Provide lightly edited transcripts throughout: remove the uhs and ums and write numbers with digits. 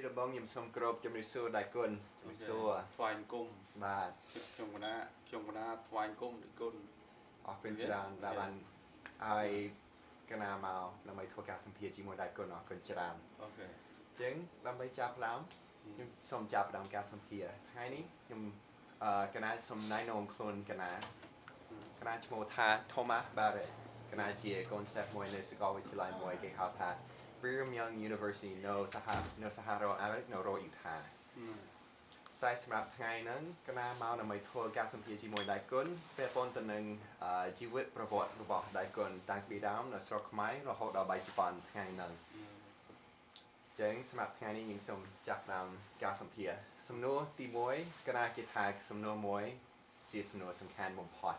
ជាដំបូងខ្ញុំសូមគោរពជំរាបសួរដៃគុណជំរាបសួរ ថ្វាយគុំ បាទ ខ្ញុំកណាខ្ញុំកណាថ្វាយគុំដគុណ អរគុណច្រើនដែលបានឲ្យកណាមកដើម្បីធ្វើការសម្ភាសជាមួយដៃគុណអរគុណច្រើន Okay. អញ្ចឹងដើម្បីចាប់ផ្ដើមខ្ញុំសូមចាប់ផ្ដើមការសម្ភាសថ្ងៃនេះខ្ញុំអឺកណាសូមណែនាំខ្លួនកណាកណាឈ្មោះថា Thomas Barrett កណាជាកូនសិស្សមួយនៅសាកលវិទ្យាល័យមួយគេហៅថា Brigham Young University នៅសហនៅសហរដ្ឋអាមេរិកនៅរដ្ឋ Utah តែសម្រាប់ថ្ងៃហ្នឹងកណាមកដើម្បីធ្វើការសម្ភាសជាមួយដៃគុណពាក់ព័ន្ធទៅនឹងអឺជីវិតប្រវត្តិរបស់ដៃគុណតាំងពីដើមនៅស្រុកខ្មែររហូតដល់បច្ចុប្បន្នថ្ងៃហ្នឹងចឹងសម្រាប់ថ្ងៃនេះយើងសូមចាប់ផ្ដើមការសម្ភាសសំណួរទី1កណាគេថាសំណួរមួយជាសំណួរសំខាន់បំផុត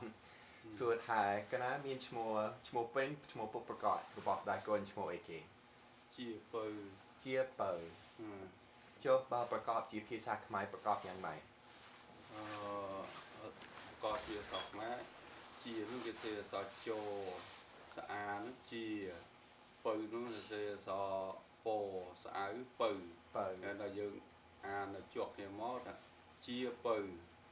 សួរថាកណាមានឈ្មោះឈ្មោះពេញឈ្មោះពុតប្រកបរបស់ដៃគុណឈ្មោះអីគេ ជាពៅ ជាពៅចុះបើប្រកបជាភាសាខ្មែរប្រកបយ៉ាងម៉េច អឺក៏ជាសក់ខ្មែរជានោះគេសេសចោស្អានោះជាពៅនោះគេសេសពោស្អៅពៅ ពៅ តែដល់យើងអានជាប់គ្នាមកថាជាពៅ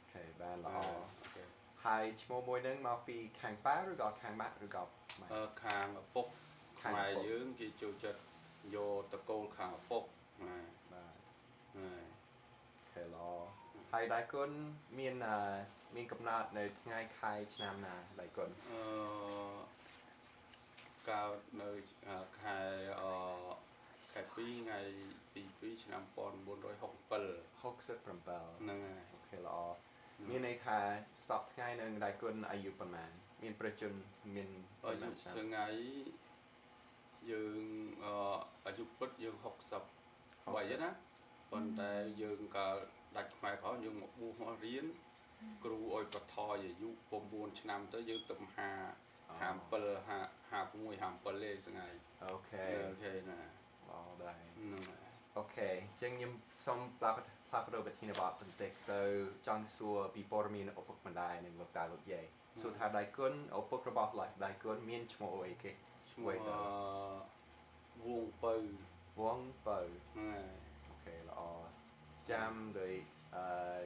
Okay បានល្អ Okay. ហើយឈ្មោះមួយហ្នឹងមកពីខាងប៉ាឬក៏ខាងម៉ាក់ឬក៏ម៉ែ អឺខាងឪពុក ខាង ខ្មែរ ឪពុក យើងគេចូលចិត្តយកតកូលខាងឪពុកណា បាទ ណា Okay ល្អហើយដៃគុណមានអឺមានកំណត់នៅថ្ងៃខែឆ្នាំណាដៃគុណ អឺកើតនៅខែអខែ2ថ្ងៃទី2ឆ្នាំ1967 67 ហ្នឹងហើយ Okay ល្អមានន័យថាសប្តាហ៍ថ្ងៃនឹងដៃគុណអាយុប៉ុន្មានមានប្រជាជនមាន អាយុ ប៉ុន្មានឆ្នាំ ថ្ងៃយើងអអាយុពិតយើង63ណាប៉ុន្តែយើងកាលដាច់ខ្មែរក្រោយយើងមកបួសមករៀនគ្រូឲ្យបន្ថយអាយុ9ឆ្នាំទៅយើងទៅ5 57 56 57ទេថ្ងៃ Okay. Okay ណា ល្អដែរ ហ្នឹងហើយ Okay អញ្ចឹងខ្ញុំសូមផ្លាស់ផ្លាស់ប្ដូរប្រធានបទបន្តិចទៅចង់សួរពីព័ត៌មានឪពុកម្ដាយនិងលោកតាលោកយាយសួរថាដៃគុណឪពុករបស់ដៃគុណមានឈ្មោះអីគេ ឈ្មោះអឺវងពៅ វងពៅ ហ្នឹងហើយ Okay ល្អចាំដោយអឺ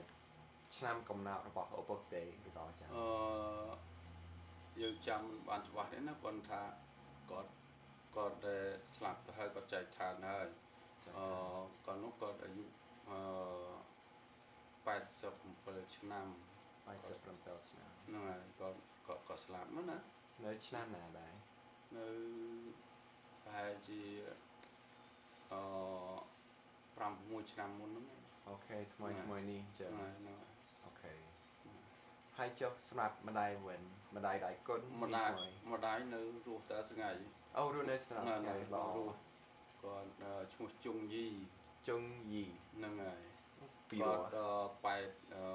ឆ្នាំកំណត់របស់ឪពុកទេឬក៏ចាំ អឺយើងចាំមិនបានច្បាស់ទេណាប៉ុន្តែគាត់គាត់ដែលស្លាប់ទៅហើយគាត់ចែកឋានហើយអឺកាលនោះគាត់អាយុអឺ87ឆ្នាំ 87ឆ្នាំ ហ្នឹងហើយគាត់គាត់គាត់ស្លាប់មកណា នៅឆ្នាំណាដែរ នៅប្រហែលជាអឺ5 6ឆ្នាំមុនហ្នឹង Okay ថ្មីថ្មីនេះចឹង ហ្នឹងហើយហ្នឹងហើយ Okay ហើយចុះសម្រាប់ម្ដាយវិញម្ដាយដៃគុណ ម្ដាយ មានឈ្មោះអី ម្ដាយនៅរស់តែថ្ងៃ អូរស់នៅស្រុក នៅ ថ្ងៃល្អ រស់គាត់អឺឈ្មោះជុងយី ជុងយី ហ្នឹងហើយ ពីរ គាត់ប៉ែតអឺ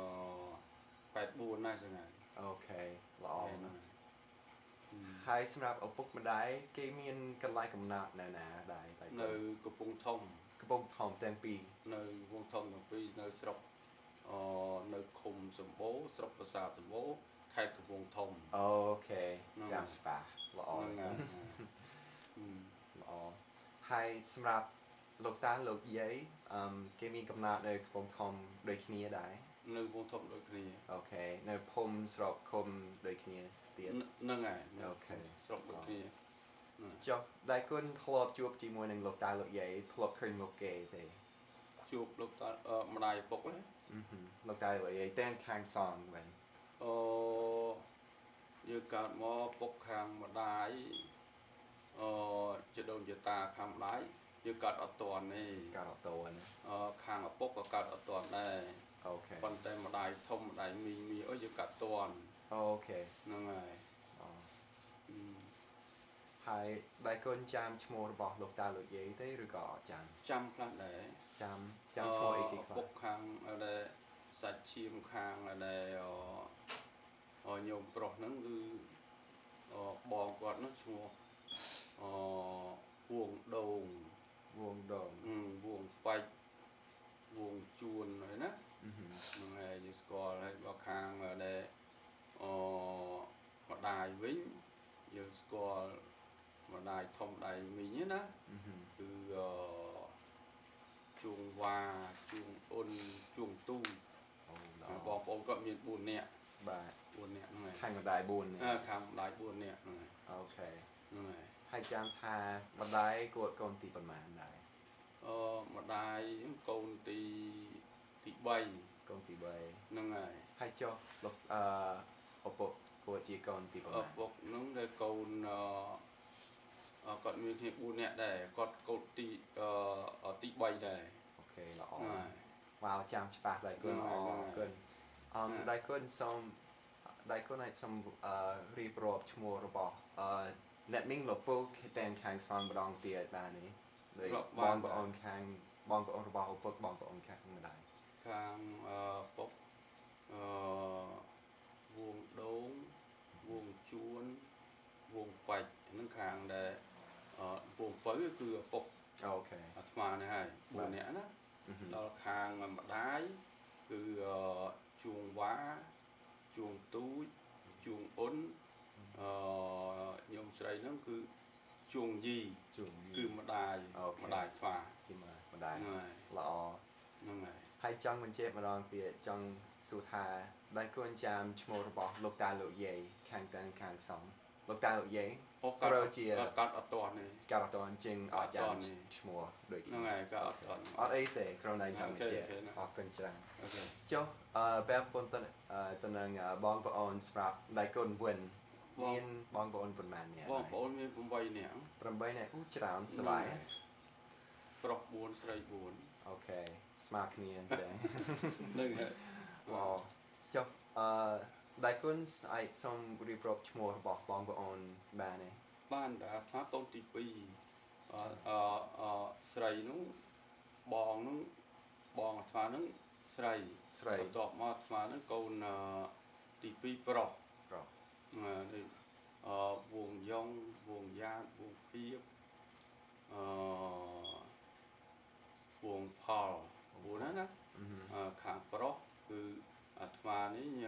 84ណាស់ថ្ងៃ Okay ល្អ ហ្នឹងហើយ ហើយសម្រាប់ឪពុកម្ដាយគេមានកន្លែងកំណត់នៅណាដែរដៃគុណ នៅកំពង់ធំ កំពង់ធំទាំងពីរ នៅកំពង់ធំទាំងពីរនៅស្រុកអឺនៅឃុំសម្បូរស្រុកប្រាសាទសម្បូរខេត្តកំពង់ធំ Okay ហ្នឹង ចាំច្បាស់ល្អ ហ្នឹងហើយហឹម ល្អហើយសម្រាប់លោកតាលោកយាយអឺមគេមានកំណត់នៅកំពង់ធំដូចគ្នាដែរ នៅកំពង់ធំដូចគ្នា Okay នៅភូមិស្រុកឃុំដូចគ្នាទៀត ហ្នឹងហើយនៅ Okay. ស្រុកដូចគ្នា ចុះដៃគុណធ្លាប់ជួបជាមួយនឹងលោកតាលោកយាយធ្លាប់ឃើញមុខគេទេ ជួបលោកតាអឺម្ដាយឪពុកណា អឺហឹមលោកតាលោកយាយទាំងខាងសងវិញ អឺយើងកើតមកពុកខាងម្ដាយអឺជាដូនជាតាខាងម្ដាយយើងកើតអត់ទាន់ទេ កើតអត់ទាន់ អឺខាងឪពុកក៏កើតអត់ទាន់ដែរ Okay. ប៉ុន្តែម្ដាយធំម្ដាយមីងមីអើយយើងកើតទាន់ Okay. ហ្នឹងហើយ អូ អឺ ហើយដៃគុណចាំឈ្មោះរបស់លោកតាលោកយាយទេឬក៏អត់ចាំ ចាំខ្លះដែរ ចាំចាំឈ្មោះអីគេខ្លះ ឪពុកខាងដែលសាច់ឈាមខាងដែលអញោមប្រុសហ្នឹងគឺអបងគាត់ហ្នឹងឈ្មោះអវងដូង វងដង អឺវងបាច់វងជួនហើយណា អឺហឹម ហ្នឹងហើយយើងស្គាល់ហើយបើខាងដែលអម្ដាយវិញយើងស្គាល់ម្ដាយធំម្ដាយមីងណា អឺហឹម គឺអជុង វ៉ាជួងអ៊ុនជួងទូ អូល្អ បងប្អូនគាត់មាន4នាក់ បាទ 4នាក់ហ្នឹងហើយ ខាងម្ដាយ4នាក់ អឺខាងម្ដាយ4នាក់ហ្នឹងហើយ okay ហ្នឹងហើយ ហើយចាំថាម្ដាយគាត់កូនទីប៉ុន្មានដែរ អឺម្ដាយកូនទី3 កូនទី3 ហ្នឹងហើយ ហើយចុះលោកអឺឪពុកគាត់ជាកូនទីប៉ុន្ ឪ មាន ពុកហ្នឹងដែលកូនអឺគាត់មានគ្នា4នាក់ដែរគាត់កូនទីអឺទី3ដែរ okay ល្អ ហ្នឹងហើយ វ៉ាវចាំច្បាស់ដៃគុណ ហ្នឹង ល្អ ហើយ គុណអម ហ្នឹង ដៃគុណសូមដៃគុណអាចសូមអឺរៀបរាប់ឈ្មោះរបស់អឺអ្នកមីងលោកពូទាំងខាងសងម្ដងទៀតបានទេដូចបងប្អូនខាងបងប្អូនរបស់ឪពុកបងប្អូនខាងម្ដាយ ខាងអឺពុកអឺវងដូងវងជួនវងបាច់ហ្នឹងខាងដែលអឺវងពៅគឺឪពុក okay អាត្មានេះហើយ4នាក់ណា អឺហឹម ដល់ខាងម្ដាយគឺអឺជួងវ៉ាជួងទូចជួងអ៊ុនអឺញោមស្រីហ្នឹងគឺជួងយី ជួង គឺម្ដាយ okay ម្ដាយស្វា ជាម្ដាយ ហ្នឹងហើយ ល្អ ហ្នឹងហើយ ហើយចង់បញ្ជាក់ម្ដងទៀតចង់សួរថាដៃគុណចាំឈ្មោះរបស់លោកតាលោកយាយខាងទាំងខាងសងលោកតាលោកយាយ អូកាត់ ត្រូវជា កាត់អត់ទាន់ទេ កាត់អត់ទាន់ជាងអត់ចាំ អត់ទាន់ទេ ឈ្មោះដូច ហ្នឹងហើយកាត់អត់ទាន់ អត់អីទេក្រុមដៃចង់បញ្ជាក់ okay ណា អរគុណច្រើន okay ចុះអឺបែបប៉ុនទៅអឺទៅនឹងអឺបងប្អូនសម្រាប់ដៃគុណវិញ បង មានបងប្អូនប៉ុន្មាននាក់ បងប្អូនមាន8នាក់ 8នាក់អូច្រើនសប្បាយ ហ្នឹងហើយប្រុស4ស្រី4 okay ស្មើគ្នាអញ្ចឹង ហ្នឹងហើយ វ៉ាវចុះអឺដៃគុណអាចសូមរៀបរាប់ឈ្មោះរបស់បងប្អូនបានទេ បានតែអាត្មាកូនទី2អឺអឺអឺស្រីនោះបងនោះបងអាត្មានោះស្រី ស្រី បន្ទាប់មកអាត្មានោះកូនអឺទី2ប្រុស ប្រុស អឺនេះអឺវងយ៉ងវងយ៉ាតវងភៀបអឺវងផលវងណាណា អឺហឹម អឺខាងប្រុសគឺអាត្មានេះញ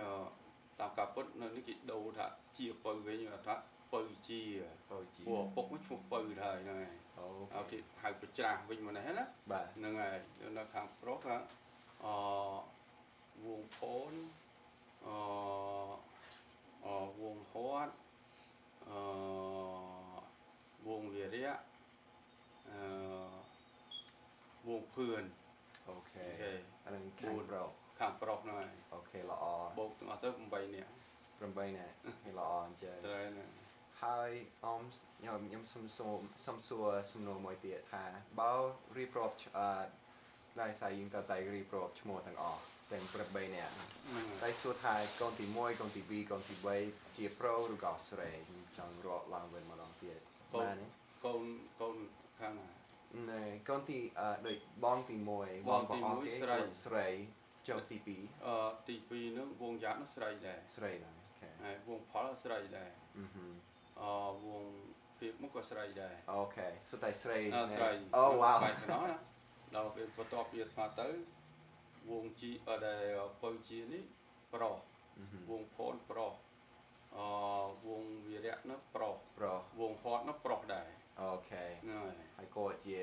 តាមការពិតនៅនេះគេដូរថាជាពៅវិញថាពៅជា ពៅជា ព្រោះឪពុកមកឈ្មោះពៅហើយហ្នឹងហើយ អូ អើគេហៅប្រច្រាស់វិញមកនេះណា បាទ ហ្នឹងហើយនៅខាងប្រុសថាអវងផូនអអវងហត់អវងវិរៈអឺវងភឿន អូ អូ ខេ ខេ អានឹងខាងប្រុស ខាងប្រុសហ្នឹងហើយ okay ល្អ បូកទាំងអស់ទៅ8នាក់ 8នាក់គេល្អអញ្ចឹង ត្រូវណា ហើយអមខ្ញុំខ្ញុំសុំសួរសុំសួរសំណួរមួយទៀតថាបើរៀបរាប់អឺដៃសាយយើងតតែរៀបរាប់ឈ្មោះទាំងអស់ទាំង8នាក់ ហ្នឹងហើយ តែសួរថាកូនទី1កូនទី2កូនទី3ជាប្រុសឬក៏ស្រីខ្ញុំចង់រកឡើងវិញម្ដងទៀតបានទេ កូនកូនខាងណា ណែកូនទីអឺដូចបងទី1 បងទី ប្អូនគេ 1ស្រី គាត់ស្រីចុះទី អឺទី2ហ្នឹងវងយ៉ាតនោះស្រីដែរ 2ស្រីដែរ okay ហើយវងផលស្រីដែរ អឺហឹម អវងភាពមកក៏ស្រីដែរ okay សុទ្ធតែស្រី អឺស្រី អូវ៉ាវ បែកខ្នោះណាដល់ពេលបន្ទាប់ពីអាត្មាទៅវងជីអឺដែលពៅជានេះប្រុសវងផូនប្រុសអវងវិរៈនោះប្រុស ប្រុស វងហត់នោះប្រុសដែរ okay ហ្នឹងហើយ ហើយគាត់ជា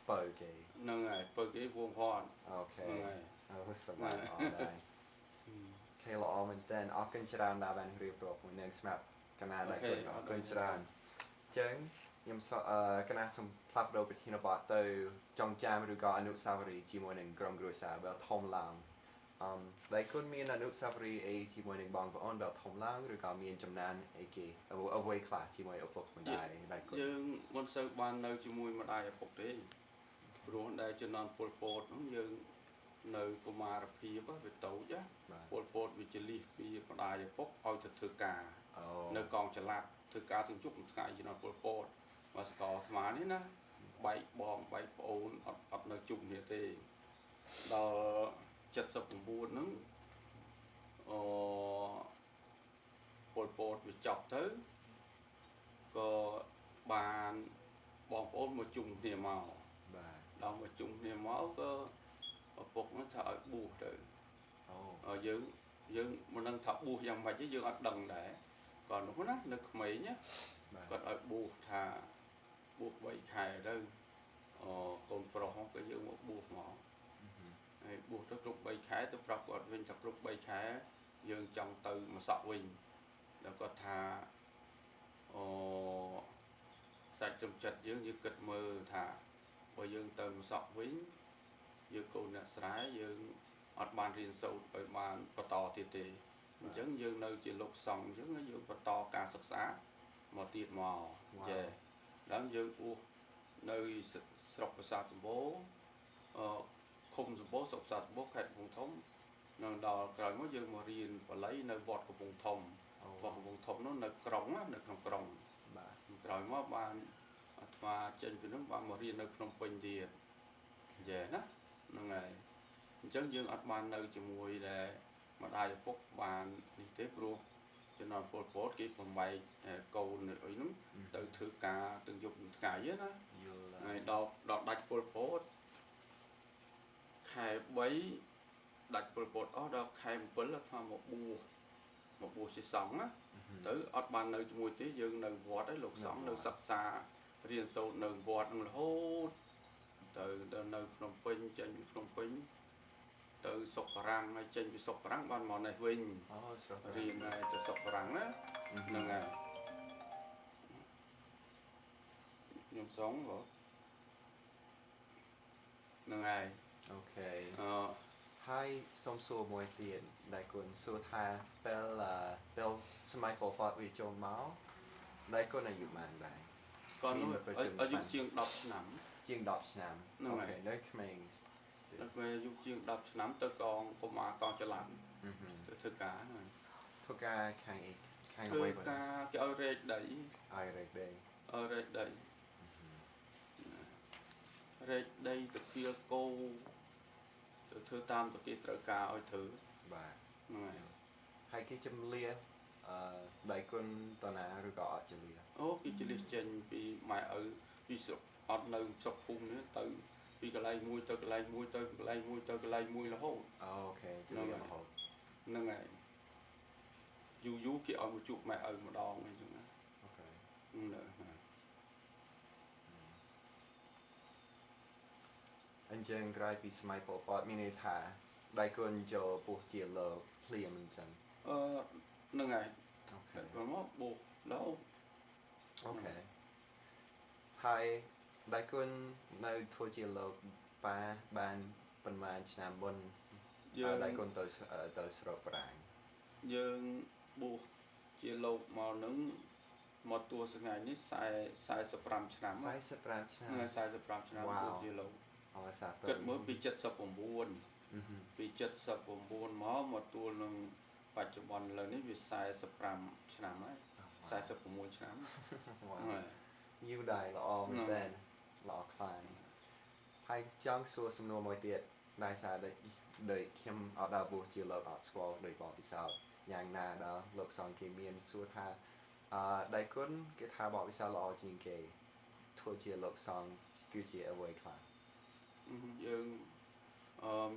បើគេ ហ្នឹងហើយពៅគេវងហត់ okay ហ្នឹងហើយ អូសប្បាយអរដែរ គេល្អមែនតើអរគុណច្រើនដែលបានរៀបរាប់មួយនឹងសម្រាប់កណាដែលគុណអរគុណច្រើនអញ្ចឹងខ្ញុំសូអឺកណាសូមផ្លាស់ប្ដូរប្រធានបទទៅចងចាំឬក៏អនុស្សាវរីយ៍ជាមួយនឹងក្រុមគ្រួសារដែលធំឡើងអមដែលគុណមានអនុស្សាវរីយ៍អីជាមួយនឹងបងប្អូនដែលធំឡើងឬក៏មានចំណានអីគេអ្វីខ្លះជាមួយឪពុកម្ដាយដែលគុណ យើងមិនសូវបាននៅជាមួយម្ដាយឪពុកទេព្រោះដែលជំនាន់ពលពតហ្នឹងយើងនៅកុមារភាពវាតូចណា បាទ ពលពតវាចលិះពីម្ដាយឪពុកឲ្យទៅធ្វើការ អូ នៅកងចល័តធ្វើការទាំងជប់ទាំងថ្ងៃជំនាន់ពលពតមកសកលស្មានេះណាបែកបងបែកប្អូនអត់នៅជុំគ្នាទេដល់79ហ្នឹងអពលពតវាចប់ទៅក៏បានបងប្អូនមកជុំគ្នាមក បាទ ដល់មកជុំគ្នាមកក៏ឪពុកហ្នឹងថាឲ្យបួសទៅ អូ អឺយើងយើងមិនដឹងថាបួសយ៉ាងម៉េចទេយើងអត់ដឹងដែរគាត់នោះណានៅក្មេងណា បាទ គាត់ឲ្យបួសថាបួស3ខែទៅ អកូនប្រុសក៏យើងមកបួសមកហើយបួសទៅគ្រប់3ខែទៅប្រាប់គាត់វិញថាគ្រប់3ខែយើងចង់ទៅមកសក់វិញដល់គាត់ថាអូសាច់ចំចិត្តយើងយើងគិតមើលថាបើយើងទៅមកសក់វិញយើងកូនអ្នកស្រែយើងអត់បានរៀនសូត្រឲ្យបានបន្តទៀតទេអញ្ចឹងយើងនៅជាលោកសង្ឃអញ្ចឹងយើងបន្តការសិក្សាមកទៀតមកចេះដល់យើងអួសនៅស្រុកប្រាសាទសម្បូរអឃុំសម្បូរស្រុកប្រាសាទសម្បូរខេត្តកំពង់ធំនឹងដល់ក្រោយមកយើងមករៀនបាលីនៅវត្តកំពង់ធំវត្តកំពង់ធំនោះនៅក្រុងណានៅក្នុងក្រុងបាទក្រោយមកបានអាត្មាចេញពីនោះបានមករៀននៅភ្នំពេញទៀតចេះណាហ្នឹងហើយអញ្ចឹងយើងអត់បាននៅជាមួយដែលម្ដាយឪពុកបាននេះទេព្រោះជំនាន់ពលពតគេបំបែកកូនអីហ្នឹងទៅធ្វើការទាំងយប់ទាំងថ្ងៃណាហើយដល់ដាច់ពលពតខែ3ដាច់ពលពតអស់ដល់ខែ7អាត្មាមកបួសជាសង្ឃណាទៅអត់បាននៅជាមួយទេយើងនៅវត្តឯងលោកសង្ឃនៅសិក្សារៀនសូត្រនៅវត្តនឹងរហូតទៅដល់នៅភ្នំពេញចេញពីភ្នំពេញទៅស្រុកបារាំងហើយចេញពីស្រុកបារាំងបានមកនេះវិញអូស្រុករៀនហើយទៅស្រុកបារាំងណាហ្នឹងហើយខ្ញុំសងបងហ្នឹងហើយអូខេអឺហើយសូមសួរមួយទៀតដែលគុណសួរថាពេលសម័យប៉ុលពតវាចូលមកដែលគុណអាយុប៉ុន្មានដែរគាត់នោះអាយុជាង10ឆ្នាំជាង10ឆ្នាំអូខេនៅក្មេងដល់ពេលអាយុជាង10ឆ្នាំទៅកងកុមារកងចល័តទៅធ្វើការហ្នឹងធ្វើការខាងអីខាងអ្វីបងធ្វើការគេឲ្យរែកដីឲ្យរែកដីឲ្យរែកដីរែកដីទៅគៀលគោទៅធ្វើតាមទៅគេត្រូវការឲ្យធ្វើបាទហ្នឹងហើយហើយគេជំលៀដៃគុណតណាឬក៏អត់ជំលៀអូគេជំលៀចេញពីម៉ែឪពីស្រុកអត់នៅស្រុកភូមិនេះទៅពីកន្លែងមួយទៅកន្លែងមួយទៅកន្លែងមួយទៅកន្លែងមួយរហូតអូខេជំរាបរហូតហ្នឹងហើយយូរយូរគេឲ្យមកជួបម៉ែឪម្ដងអីចឹងណាអូខេហ្នឹងអញ្ចឹងក្រោយពីសម័យប៉ុលពតមានន័យថាដៃគុណចូលពោះជាលោកភ្លាមអញ្ចឹងអឺហ្នឹងហើយអូខេមកបោះលោកអូខេហើយដៃគុណនៅធ្វើជាលោកប៉ាបានប៉ុន្មានឆ្នាំមុនយើងដៃគុណទៅស្រុកប្រាំងយើងបួសជាលោកមកនឹងមកទួថ្ងៃនេះ45ឆ្នាំ45ឆ្នាំ45ឆ្នាំបួសជាលោកអរសាទរគិតមើលពី79ពី79មកទួលនឹងបច្ចុប្បន្នឥឡូវនេះវា45ឆ្នាំហើយ46ឆ្នាំហ្នឹងយូរដែរល្អមែនតើល្អខ្លាំងហើយចង់សួរសំណួរមួយទៀតដោយសារដូចខ្ញុំអត់ដល់បួសជាលោកអត់ស្គាល់ដោយបទពិសោធន៍យ៉ាងណាដល់លោកសង្ឃគេមានសួរថាអឺដៃគុណគេថាបទពិសោធន៍ល្អជាងគេធ្វើជាលោកសង្ឃគឺជាអ្វីខ្លះយើង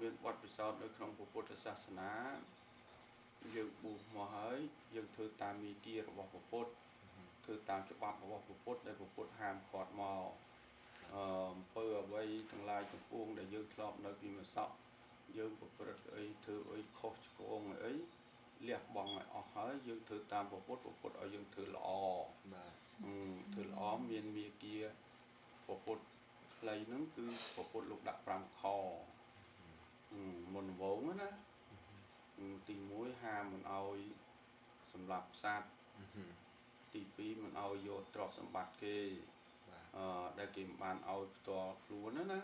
មានបទពិសោធន៍នៅក្នុងពុទ្ធសាសនាយើងបួសមកហើយយើងធ្វើតាមមីគារបស់ពុទ្ធធ្វើតាមច្បាប់របស់ពុទ្ធដែលពុទ្ធហាមឃាត់មកអំពើអ្វីទាំងឡាយទាំងពួងដែលយើងធ្លាប់នៅពីម្សក់យើងប្រព្រឹត្តអីធ្វើអីខុសឆ្គងអីលះបង់ឲ្យអស់ហើយយើងធ្វើតាមពុទ្ធពុទ្ធឲ្យយើងធ្វើល្អបាទធ្វើល្អមានមាគាពុទ្ធខ្លីហ្នឹងគឺពុទ្ធលោកដាក់5ខមុនដំបូងណាទី1ហាមមិនឲ្យសម្លាប់សត្វទី2មិនឲ្យយកទ្រព្យសម្បត្តិគេដែលគេមិនបានឲ្យផ្ទាល់ខ្លួនណា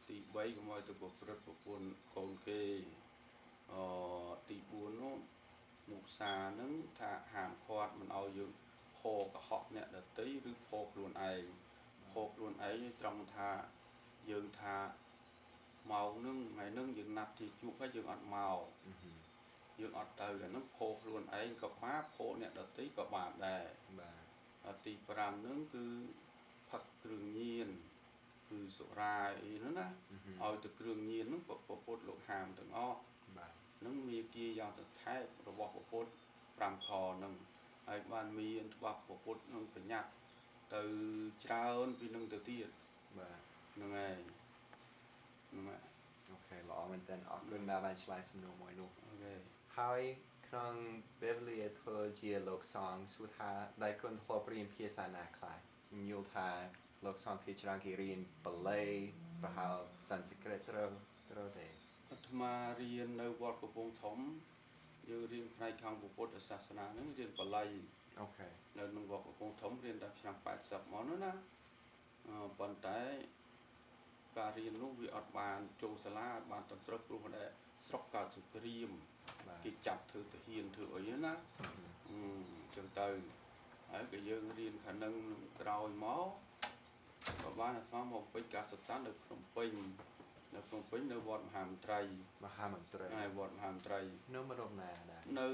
ទី3កុំឲ្យទៅប្រព្រឹត្តប្រពន្ធកូនគេទី4នោះមុសានឹងថាហាមឃាត់មិនឲ្យយើងផកុហកអ្នកដទៃឬផខ្លួនឯងផខ្លួនឯងត្រង់ថាយើងថាមកនឹងថ្ងៃនឹងយើងណាត់ទីជួបហើយយើងអត់មកយើងអត់ទៅអានឹងផខ្លួនឯងក៏បាបផអ្នកដទៃក៏បាបដែរបាទទី5នឹងគឺផឹកគ្រឿងញៀនគឺសុរាអីនោះណាឲ្យទៅគ្រឿងញៀននឹងពុទ្ធលោកហាមទាំងអស់បាទនឹងមានគាយ៉ាងសង្ខេបរបស់ពុទ្ធ5ខនឹងហើយបានមានច្បាប់ពុទ្ធនឹងបញ្ញត្តិទៅច្រើនពីនឹងទៅទៀតបាទ ហ្នឹងហើយហ្នឹងហើយ Okay ល្អមែនទែនអរគុណដែលបានឆ្លើយសំណួរមួយនោះ Okay ហើយក្នុងពេលវេលាធ្វើជាលោកសង្ឃសួរថាដែលគុណធ្លាប់រៀនភាសាណាខ្លះខ្ញុំយល់ថាលោកសង្ឃភាគច្រើនគេរៀនបាលីប្រហែលសំស្ក្រឹតត្រូវត្រូវទេ អាត្មារៀននៅវត្តកំពង់ធំយើងរៀនផ្នែកខាងពុទ្ធសាសនាហ្នឹងរៀនបាលី Okay នៅក្នុងវត្តកំពង់ធំរៀនដល់ឆ្នាំ80មកនោះណាប៉ុន្តែការរៀននោះវាអត់បានចូលសាលាអត់បានត្រឹមត្រូវព្រោះតែស្រុកកើតសង្គ្រាមគេចាប់ធ្វើទាហានធ្វើអីណាអញ្ចឹងទៅហើយក៏យើងរៀនខាងនឹងក្រោយមកក៏បានអាត្មាមកពេញការសិក្សានៅភ្នំពេញនៅភ្នំពេញនៅវត្តមហាមន្ត្រី មហាមន្ត្រី ហើយវត្តមហាមន្ត្រី នៅម្ដុំណាដែរ នៅ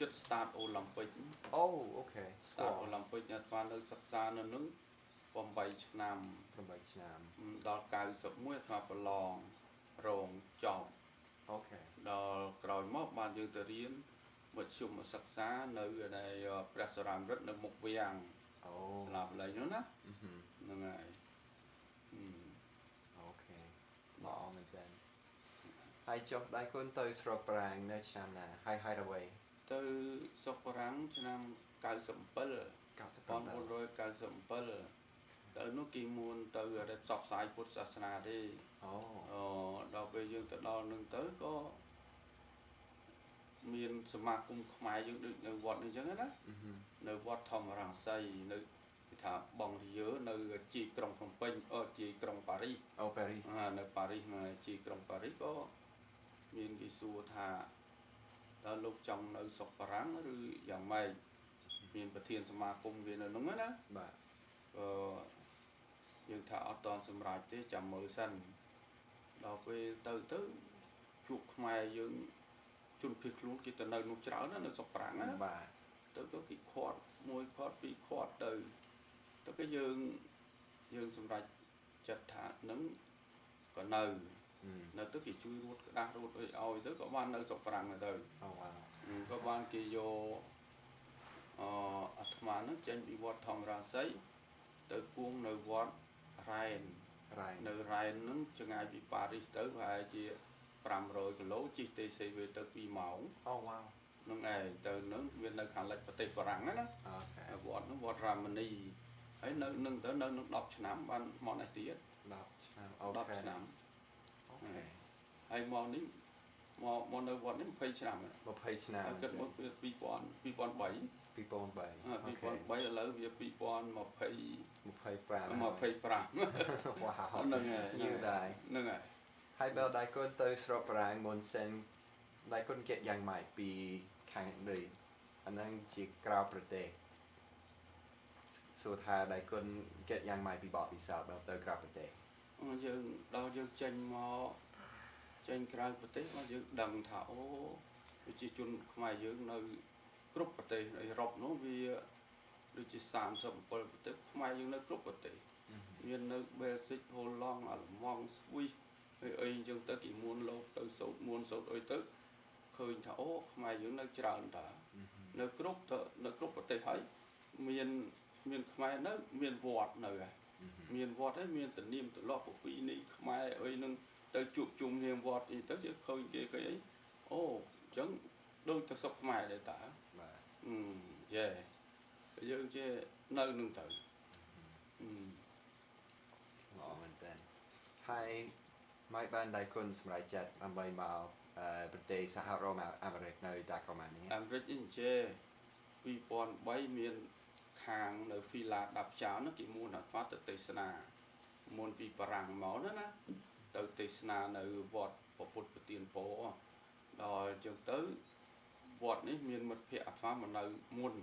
ជិតស្តាតអូឡ িম্ ពិក អូ okay ស្តាតអូឡ িম্ ពិកអាត្មានៅសិក្សានៅនឹង8ឆ្នាំ 8ឆ្នាំ ដល់91អាត្មាប្រឡងរងចប់ Okay ដល់ក្រោយមកបានយើងទៅរៀនមធ្យមសិក្សានៅឯព្រះសរាមរិទ្ធនៅមុខវាំង អូ សាលាបាលីនោះណាហ្នឹងហើយ Okay ល្អមែនទែនហើយចុះដៃគុណទៅស្រុកប្រាំងនៅឆ្នាំណាហើយហើយអ្វី ទៅស្រុកបារាំងឆ្នាំ97 97 1997ទៅនោះគេមួនទៅរៀបផ្សព្វផ្សាយពុទ្ធសាសនាទេ អូ ដល់ពេលយើងទៅដល់នឹងទៅក៏មានសមាគមខ្មែរយើងដូចនៅវត្តនេះអញ្ចឹងណានៅវត្តធម្មរង្សីនៅគេថាបងរិយើនៅជាក្រុងភ្នំពេញជាក្រុងប៉ារីស អូប៉ារីស នៅប៉ារីសជាក្រុងប៉ារីសក៏មានគេសួរថាតើលោកចង់នៅស្រុកបារាំងឬយ៉ាងម៉េចមានប្រធានសមាគមវានៅនោះណា បាទ អឺយើងថាអត់តន់សម្រេចទេចាំមើលសិនដល់ពេលទៅទៅជួបខ្មែរយើងជនភៀសខ្លួនគេទៅនៅនោះច្រើនណានៅស្រុកបារាំងណា បាទ ទៅទៅគេខាត់មួយខាត់ពីរខាត់ទៅទៅគេយើងយើងសម្រេចចិត្តថានឹងក៏នៅនៅទៅគេជួយរួតក្តាស់រួតអីឲ្យទៅក៏បាននៅស្រុកបារាំងទៅ អូវ៉ាវ ក៏បានគេយកអាត្មានឹងចេញពីវត្តធម្មរាសីទៅគួងនៅវត្តរ៉ែននៅរ៉ែននឹងចម្ងាយពីប៉ារីសទៅប្រហែលជា500គីឡូជិះ TCV ទៅ2ម៉ោង អូវ៉ាវ នឹងឯងទៅនឹងវានៅខាងលិចប្រទេសបារាំងណាវត្តនឹងវត្តរាមនីហើយនៅនឹងទៅនៅនឹង10ឆ្នាំបានមកនេះទៀត 10ឆ្នាំ okay 10ឆ្នាំ Okay ហើយមកនេះមកមកនៅវត្តនេះ20ឆ្នាំ 20ឆ្នាំ គិតមក2000 2003 2003 2003ឥឡូវវា2020 25 25 វ៉ាវ ហ្នឹងហើយ យូរដែរ ហ្នឹងហើយ ហើយបើដៃគុណទៅស្រុកបារាំងមុនសិនដៃគុណគិតយ៉ាងម៉េចពីខាងនេះអាហ្នឹងជាក្រៅប្រទេសសួរថាដៃគុណគិតយ៉ាងម៉េចពីបទពិសោធន៍បើទៅក្រៅប្រទេស យើងដល់យើងចេញមកចេញក្រៅប្រទេសមកយើងដឹងថាអូប្រជាជនខ្មែរយើងនៅគ្រប់ប្រទេសអឺរ៉ុបនោះវាដូចជា37ប្រទេសខ្មែរយើងនៅគ្រប់ប្រទេសមាននៅបែលស៊ិកហូឡង់អាល្លឺម៉ង់ស្វីសអីអីអញ្ចឹងទៅគេមួនលោកទៅសូត្រមួនសូត្រអីទៅឃើញថាអូខ្មែរយើងនៅច្រើនតានៅគ្រប់ទៅនៅគ្រប់ប្រទេសហើយមានមានខ្មែរនៅមានវត្តនៅហើយមានវត្តហើយមានទំនៀមទម្លាប់ប្រពៃណីខ្មែរអីនឹងទៅជួបជុំគ្នាវត្តអីទៅជាឃើញគេឃើញអីអូអញ្ចឹងដូចទៅស្រុកខ្មែរដែរតា បាទ យេយើងជានៅនឹងទៅ ល្អមែនតើហើយម៉េចបានដៃគុណសម្រាប់ចិត្តដើម្បីមកប្រទេសសហរដ្ឋអាមេរិកនៅតាកូម៉ានេះ អាមេរិកនេះចេ2003មានខាងនៅហ្វីឡាដាប់ចោលនោះគេមួនអាត្មាទៅទេសនាមុនពីបារាំងមកណាណាទៅទេសនានៅវត្តពុទ្ធប្រទានពរដល់អញ្ចឹងទៅវត្តនេះមានមិត្តភ័ក្តិអាត្មាមកនៅមុន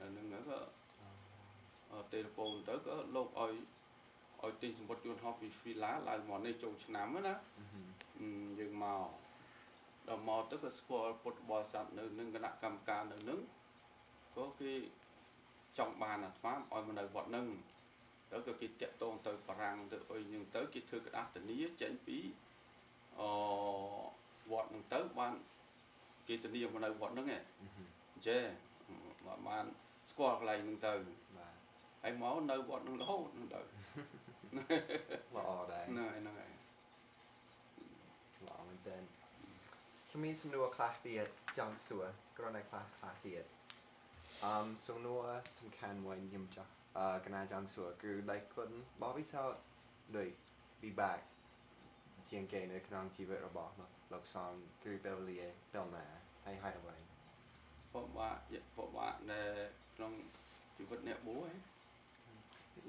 នៅនឹងក៏ទេរពូនទៅក៏លោកឲ្យឲ្យទិញសម្បត្តិយន្តហោះពីហ្វីឡាឡើងមកនេះចូលឆ្នាំណាយើងមកដល់មកទៅក៏ស្គាល់ពុទ្ធបរិស័ទនៅនឹងគណៈកម្មការនៅនឹងក៏គេចង់បានអាត្មាឲ្យមកនៅវត្តនឹងទៅក៏គេតាក់ទងទៅបារាំងទៅអីនឹងទៅគេធ្វើក្តារធានាចេញពីអវត្តនឹងទៅបានគេធានាមកនៅវត្តហ្នឹងឯងចេះបានស្គាល់កន្លែងហ្នឹងទៅ បាទ ហើយមកនៅវត្តហ្នឹងរហូតហ្នឹងទៅ ល្អដែរ ហ្នឹងហើយហ្នឹងហើយ ល្អមែនតើខ្ញុំមានសំណួរខ្លះទៀតចង់សួរគ្រាន់តែខ្លះខ្លះទៀតអឹមសំណួរសំខាន់មួយខ្ញុំចង់កណាចង់សួរគឺដៃគុណបបិសោតដូចពិបាកជាងគេនៅក្នុងជីវិតរបស់លោកសំគឺពេលវេលាពេលណាហើយហេតុអ្វី ពិបាកពិបាកដែលក្នុងជីវិតអ្នកបួស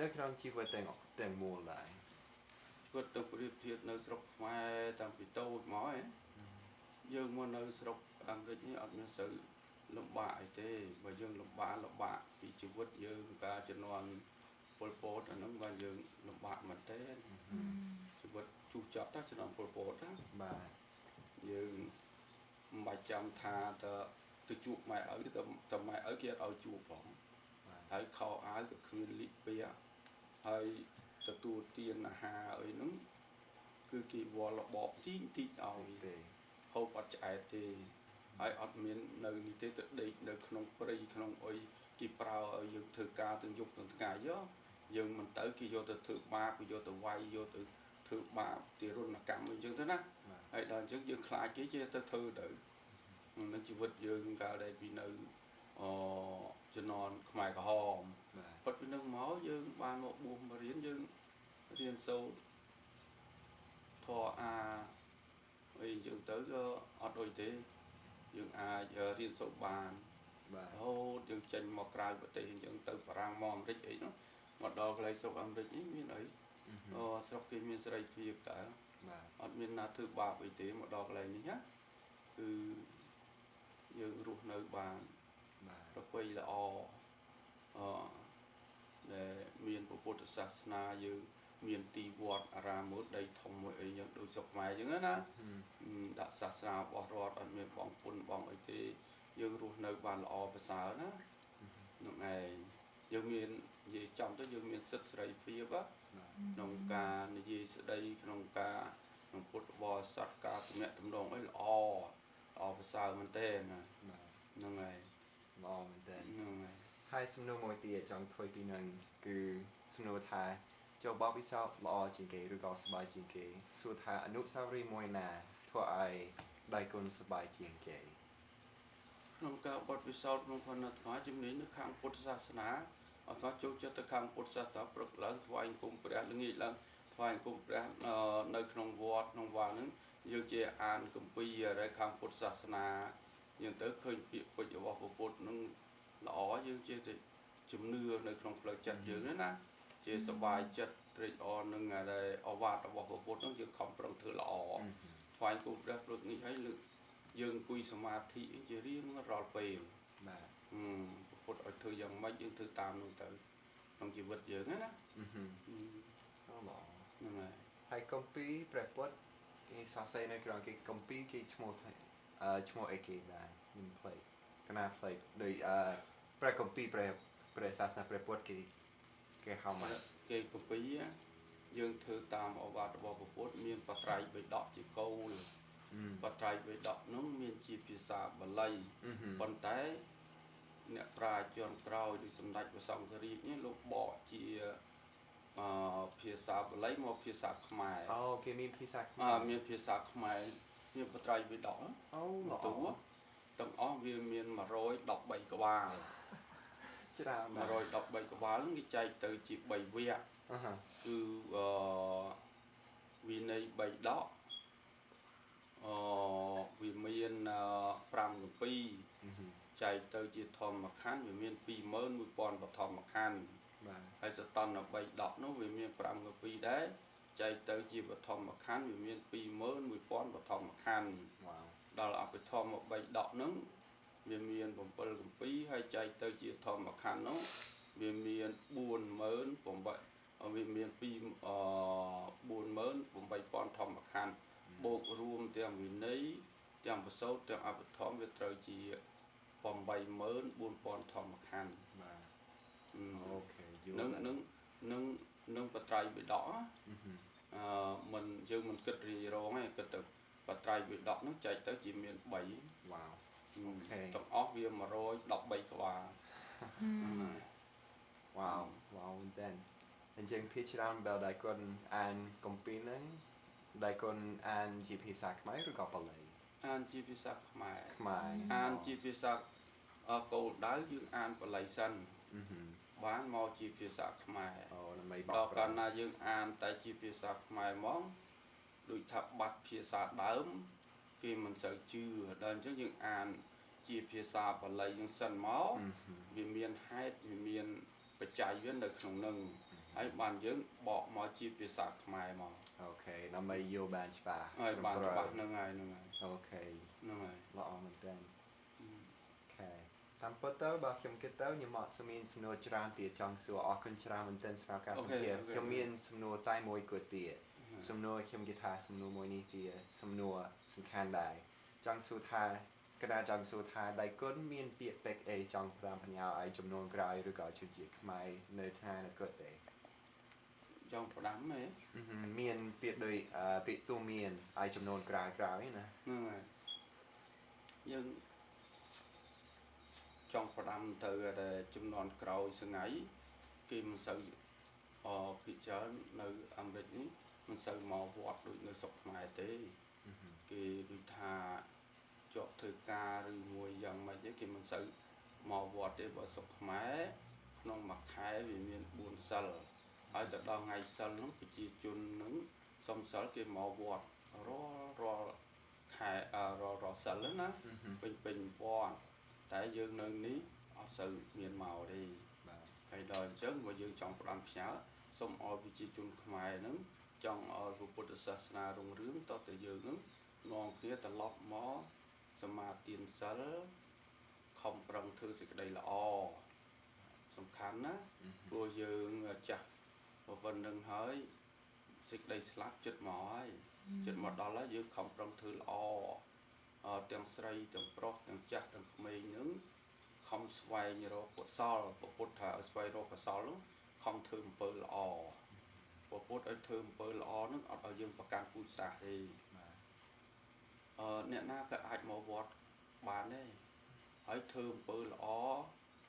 នៅក្នុងជីវិតទាំងទាំងមូលដែរ ជីវិតទៅប្រៀបធៀបនៅស្រុកខ្មែរតាំងពីតូចមកឯងយើងមកនៅស្រុកអាមេរិកនេះអត់មានសូវលំបាកអីទេបើយើងលំបាកលំបាកពីជីវិតយើងកាលជំនាន់ប៉ុលពតអាហ្នឹងបានយើងលំបាកមែនទេជីវិតជុះចត់តាជំនាន់ប៉ុលពតណា បាទ យើងមិនបាច់ចាំថាតើទៅជួបម៉ែឪទៅតែម៉ែឪគេអត់ឲ្យជួបផង បាទ ហើយខោអាវក៏គ្មានលិពាក់ហើយទទួលទានអាហារអីហ្នឹងគឺគេវល់របបទីតិចឲ្យ ទេ ហូបអត់ឆ្អែតទេហើយអត់មាននៅនេះទេទៅដេកនៅក្នុងព្រៃក្នុងអុយគេប្រើឲ្យយើងធ្វើការទាំងយប់ទាំងថ្ងៃយោយើងមិនទៅគេយកទៅធ្វើបាបគេយកទៅវាយយកទៅធ្វើបាបទារុណកម្មអីចឹងទៅណា បាទ ហើយដល់អញ្ចឹងយើងខ្លាចគេចេះទៅធ្វើទៅនឹងជីវិតយើងកាលដែលពីនៅអជំនាន់ខ្មែរក្រហម បាទ ផុតពីនឹងមកយើងបានមកបួសមករៀនយើងរៀនសូត្រធម៌អាអីអញ្ចឹងទៅក៏អត់អុយទេយើងអាចរៀនសូត្របាន បាទ រហូតយើងចេញមកក្រៅប្រទេសអញ្ចឹងទៅបារាំងមកអាមេរិកអីនោះមកដល់កន្លែងស្រុកអាមេរិកនេះមានអីអូស្រុកគេមានសេរីភាពតើ បាទ អត់មានណាធ្វើបាបអីទេមកដល់កន្លែងនេះណាគឺយើងរស់នៅបាន បាទ ប្រពៃល្អអដែលមានព្រះពុទ្ធសាសនាយើងមានទីវត្តអារាមមួយដីធំមួយអីយ៉ាងដូចស្រុកខ្មែរអញ្ចឹងណាដាក់សាសនារបស់រដ្ឋអត់មានបងពុនបងអីទេយើងរស់នៅបានល្អប្រសើរណានោះឯងយើងមាននិយាយចំទៅយើងមានសិទ្ធិសេរីភាពក្នុងការនិយាយស្ដីក្នុងការក្នុងពុទ្ធបរិស័ទការទំនាក់ទំនងអីល្អល្អប្រសើរមែនទេណា បាទ ហ្នឹងហើយ ល្អមែនទេ ហ្នឹងហើយ ហើយសំណួរមួយទៀតចង់ធ្វើពីនឹងគឺសំណួរថាចូលបបពិសោធន៍ល្អជាងគេឬក៏សប្បាយជាងគេសួរថាអនុស្សាវរីយ៍មួយណាធ្វើឲ្យដៃគុណសប្បាយជាងគេ ក្នុងការបត់ពិសោធន៍ក្នុងផនអាត្មាជំនាញនៅខាងពុទ្ធសាសនាអាត្មាចូលចិត្តទៅខាងពុទ្ធសាសនាព្រឹកឡើងថ្វាយអង្គមព្រះល្ងាចឡើងថ្វាយអង្គមព្រះនៅក្នុងវត្តក្នុងវាហ្នឹងយើងជាអានគម្ពីរอะไรខាងពុទ្ធសាសនាយើងទៅឃើញពាក្យពេចន៍របស់ព្រះពុទ្ធនឹងល្អយើងជាទៅជំនឿនៅក្នុងផ្លូវចិត្តយើងណាជាសប្បាយចិត្តត្រេកអរនឹងอะไรអវាទរបស់ព្រះពុទ្ធនឹងយើងខំប្រឹងធ្វើល្អថ្វាយអង្គមព្រះព្រឹកនេះហើយលើកយើងអង្គុយសមាធិជារៀងរាល់ពេល បាទ ពុទ្ធឲ្យធ្វើយ៉ាងម៉េចយើងធ្វើតាមនោះទៅក្នុងជីវិតយើងណា អូល្អ ហ្នឹងហើយ ហើយគម្ពីរព្រះពុទ្ធគេសរសេរនៅក្នុងគេគម្ពីរគេឈ្មោះថាឈ្មោះអីគេដែរខ្ញុំភ្លេចកណាភ្លេចដូចព្រះគម្ពីរព្រះព្រះសាសនាព្រះពុទ្ធគេគេហៅមក គេគម្ពីរយើងធ្វើតាមអវាទរបស់ព្រះពុទ្ធមានបត្រៃបិដកជាគោលបត្រៃបិដកនោះមានជាភាសាបាលីប៉ុន្តែអ្នកប្រាជ្ញជាន់ក្រោយដូចសម្ដេចព្រះសង្ឃរាជនេះលោកបកជាភាសាបាលីមកភាសាខ្មែរ អូគេមានភាសាខ្មែរ មានភាសាខ្មែរមានបត្រៃបិដក អូល្អ តួទាំងអស់វាមាន113ក្បាល ច្រើន 113ក្បាលគេចែកទៅជា3វគ្គគឺវិន័យ3ដកវាមាន5គម្ពីរចែកទៅជាធម្មខណ្ឌវាមាន21000បឋមខណ្ឌ បាទ ហើយសតន្ត3ដកនោះវាមាន5គម្ពីរដែរចែកទៅជាបឋមខណ្ឌវាមាន21000បឋមខណ្ឌ វ៉ាវ ដល់អភិធម្ម3ដកហ្នឹងវាមាន7គម្ពីរហើយចែកទៅជាធម្មខណ្ឌនោះវាមាន48000វាមាន2 48000ធម្មខណ្ឌបូករួមទាំងវិន័យទាំងប្រសូតទាំងអភិធម្មវាត្រូវជា84000ធម្មខណ្ឌ បាទអូខេយល់ នឹងនឹងនឹងនឹងបត្រៃបិដកមិនយើងមិនគិតរីរងទេគិតទៅបត្រៃបិដកនោះចែកទៅជាមាន3 វ៉ាវអូខេ ទាំងអស់វា113ក្បាល វ៉ាវវ៉ាវមែនតើ អញ្ចឹងភាគច្រើនបើដែលគាត់អានគម្ពីរហ្នឹងដែលគាត់អានជាភាសាខ្មែរឬក៏បាលី អានជាភាសាខ្មែរ ខ្មែរ អានជាភាសាគោលដៅយើងអានបាលីសិន អឺហឹម បានមកជាភាសាខ្មែរ អូដើម្បីបក ដល់ ប្រែ កាលណាយើងអានតែជាភាសាខ្មែរហ្មងដូចថាបាត់ភាសាដើមគេមិនសូវជឿដល់អញ្ចឹងយើងអានជាភាសាបាលីយើងសិនមក អឺហឹម វាមានហេតុវាមានបច្ច័យវានៅក្នុងនឹងហើយបានយើងបកមកជាភាសាខ្មែរមក okay ដើម្បីយល់បានច្បាស់ ហើយបាន ត្រឹម ច្បាស់ហ្នឹងហើយហ្នឹងហើយ okay ហ្នឹងហើយ ល្អមែនតើ okay តាមពិតទៅបើខ្ញុំគិតទៅខ្ញុំអត់សូវមានសំណួរច្រើនទៀតចង់សួរអរគុណច្រើនមែនទែនសម្រាប់ការសម្ភាសខ្ញុំមានសំណួរតែមួយគត់ទៀតសំណួរខ្ញុំគិតថាសំណួរមួយនេះជាសំណួរសំខាន់ដែរចង់សួរថាកណាចង់សួរថាដៃគុណមានពាក្យពេចន៍អីចង់ផ្ដាំផ្ញើឲ្យចំនួនក្រោយឬក៏ជនជាតិខ្មែរនៅថ្ងៃអនាគតទេ ចង់ផ្ដាំហ៎ អឺហឹមមានពាក្យដូចពាក្យទូមានឲ្យចំនួនក្រោយក្រោយណា ហ្នឹងហើយយើងចង់ផ្ដាំទៅតែចំនួនក្រោយសងៃគេមិនសូវអភិច្រើននៅអាមេរិកនេះមិនសូវមកវត្តដូចនៅស្រុកខ្មែរទេ អឺហឹម គេដូចថាជាប់ធ្វើការឬមួយយ៉ាងម៉េចទេគេមិនសូវមកវត្តទេបើស្រុកខ្មែរក្នុងមួយខែវាមាន4សិលហើយទៅដល់ថ្ងៃសិលហ្នឹងប្រជាជនហ្នឹងសុំសិលគេមកវត្តរាល់រាល់ខែរាល់រាល់សិលហ្នឹងណា អឺហឹម ពេញពេញវត្តតែយើងនៅនេះអត់សូវមានមកទេ បាទ ហើយដល់អញ្ចឹងបើយើងចង់ផ្ដាំផ្ញើសូមឲ្យប្រជាជនខ្មែរហ្នឹងចង់ឲ្យពុទ្ធសាសនារុងរឿងតតែយើងហ្នឹងនាំគ្នាត្រឡប់មកសមាទានសិលខំប្រឹងធ្វើសេចក្តីល្អសំខាន់ណា អឺហឹម ព្រោះយើងចាស់ប៉ុណ្្នឹងហើយសេចក្តីស្លាប់ចិត្តមកហើយចិត្តមកដល់ហើយយើងខំប្រឹងធ្វើល្អទាំងស្រីទាំងប្រុសទាំងចាស់ទាំងក្មេងហ្នឹងខំស្វែងរកកុសលព្រះពុទ្ធថាឲ្យស្វែងរកកុសលហ្នឹងខំធ្វើអំពើល្អព្រះពុទ្ធឲ្យធ្វើអំពើល្អហ្នឹងអត់ឲ្យយើងប្រកាន់ពូជសាសន៍ទេ បាទ អ្នកណាក៏អាចមកវត្តបានដែរហើយធ្វើអំពើល្អ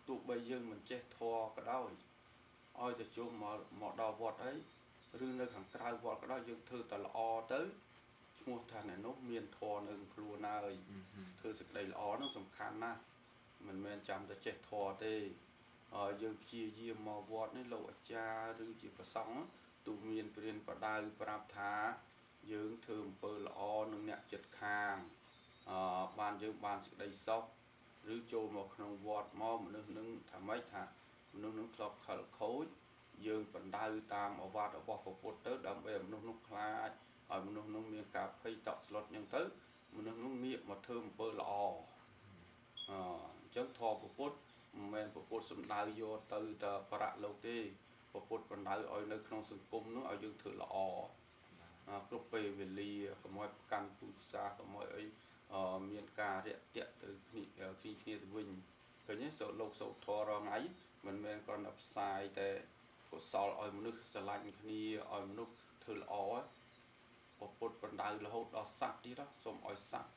ទោះបីយើងមិនចេះធម៌ក៏ដោយឲ្យតែចូលមកដល់វត្តអីឬនៅខាងក្រៅវត្តក៏ដោយយើងធ្វើតែល្អទៅឈ្មោះថាអ្នកនោះមានធម៌នៅក្នុងខ្លួនហើយ អឺហឹម ធ្វើសេចក្តីល្អហ្នឹងសំខាន់ណាស់មិនមែនចាំតែចេះធម៌ទេយើងព្យាយាមមកវត្តនេះលោកអាចារ្យឬជាព្រះសង្ឃទូមានព្រានបដៅប្រាប់ថាយើងធ្វើអំពើល្អនឹងអ្នកចិត្តខាងបានយើងបានសេចក្តីសុខឬចូលមកក្នុងវត្តមកមនុស្សនឹងថាម៉េចថាមនុស្សនឹងធ្លាប់ខិលខូចយើងបណ្ដៅតាមឱវាទរបស់ព្រះពុទ្ធទៅដើម្បីឲ្យមនុស្សនោះខ្លាចឲ្យមនុស្សនោះមានការភ័យតក់ស្លុតអញ្ចឹងទៅមនុស្សនោះងាកមកធ្វើអំពើល្អអញ្ចឹងធម៌ព្រះពុទ្ធមិនមែនព្រះពុទ្ធសំដៅយកទៅតែប្រៈលោកទេព្រះពុទ្ធបណ្ដៅឲ្យនៅក្នុងសង្គមនោះឲ្យយើងធ្វើល្អគ្រប់ពេលវេលាកុំឲ្យប្រកាន់ពូជសាសន៍កុំឲ្យអីមានការរាក់ទាក់ទៅគ្នាគ្នាទៅវិញឃើញទេសូលោកសូត្រធម៌រាល់ថ្ងៃមិនមែនគ្រាន់តែផ្សាយតែកុសលឲ្យមនុស្សស្រឡាញ់គ្នាឲ្យមនុស្សធ្វើល្អព្រះពុទ្ធបណ្ដៅរហូតដល់សត្វទៀតសូមឲ្យសត្វ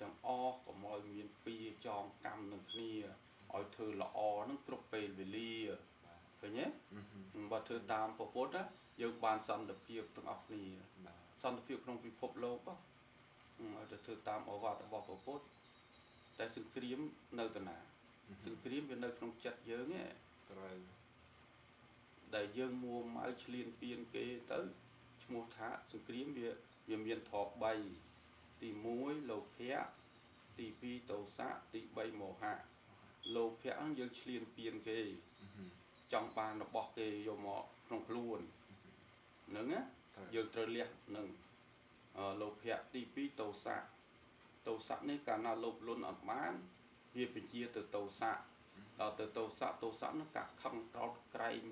ទាំងអស់កុំឲ្យមានពៀចងកម្មនឹងគ្នាឲ្យធ្វើល្អនឹងគ្រប់ពេលវេលាឃើញទេ អឺហឹម បើធ្វើតាមព្រះពុទ្ធណាយើងបានសន្តិភាពទាំងអស់គ្នា បាទ សន្តិភាពក្នុងពិភពលោកឲ្យតែធ្វើតាមឱវាទរបស់ព្រះពុទ្ធតែសង្គ្រាមនៅតាណាសង្គ្រាមវានៅក្នុងចិត្តយើងឯង ត្រូវ ដែលយើងមួម៉ៅឆ្លៀនពៀនគេទៅឈ្មោះថាសង្គ្រាមវាមានធម៌3ទី1លោភៈទី2ទោសៈទី3មោហៈលោភៈហ្នឹងយើងឆ្លៀនពៀនគេ អឺហឹម ចង់បានរបស់គេយកមកក្នុងខ្លួនហ្នឹងណា ត្រូវ យើងត្រូវលះនឹងលោភៈទី2ទោសៈទោសៈនេះកាលណាលោភលន់អត់បានវាបញ្ជាទៅទោសៈដល់ទៅទោសៈទោសៈនោះកាខឹងក្រោតក្រែង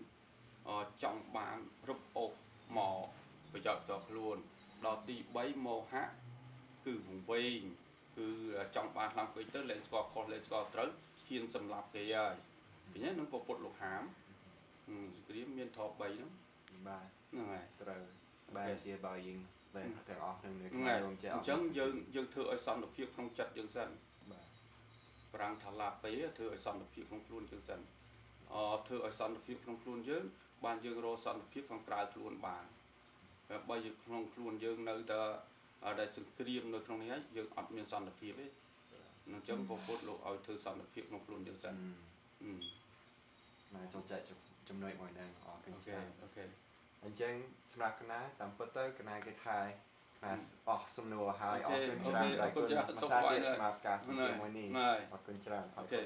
ចង់បានរឹបអូសមកប្រយោជន៍ផ្ទាល់ខ្លួនដល់ទី3មោហៈគឺវង្វេងគឺចង់បានខ្លាំងពេកទៅលែងស្គាល់ខុសលែងស្គាល់ត្រូវហ៊ានសម្លាប់គេហើយឃើញទេនឹងពុទ្ធលោកហាមសង្គ្រាមមានធម៌3ហ្នឹង បាទ ហ្នឹងហើយ ត្រូវបាទជាបើយើងទាំងអស់នឹងនៅ ហ្នឹងហើយ ក្នុងចិត្ត អញ្ចឹងយើងធ្វើឲ្យសន្តិភាពក្នុងចិត្តយើងសិន បាទ ប្រាំងថាឡាពេធ្វើឲ្យសន្តិភាពក្នុងខ្លួនយើងសិនធ្វើឲ្យសន្តិភាពក្នុងខ្លួនយើង បានយើងរកសន្តិភាពខាងក្រៅខ្លួនបានហើយបើយើងក្នុងខ្លួនយើងនៅតែដែលសង្គ្រាមនៅក្នុងនេះហើយយើងអត់មានសន្តិភាពទេអញ្ចឹងព្រះពុទ្ធលោកឲ្យធ្វើសន្តិភាពក្នុងខ្លួនយើងសិនអឺ ណាចូលចិត្តចំណុចមួយហ្នឹងអរគុណ អូ ច្រើន okay. អញ្ចឹងសម្រាប់កណាតាមពិតទៅកណាគេថាកណាអស់សំណួរហើយអរគុណច្រើន អរគុណច្រើន ភាសាទៀតសម្រាប់ការសម្ភាសន៍មួយនេះ ណែ អរគុណច្រើន okay.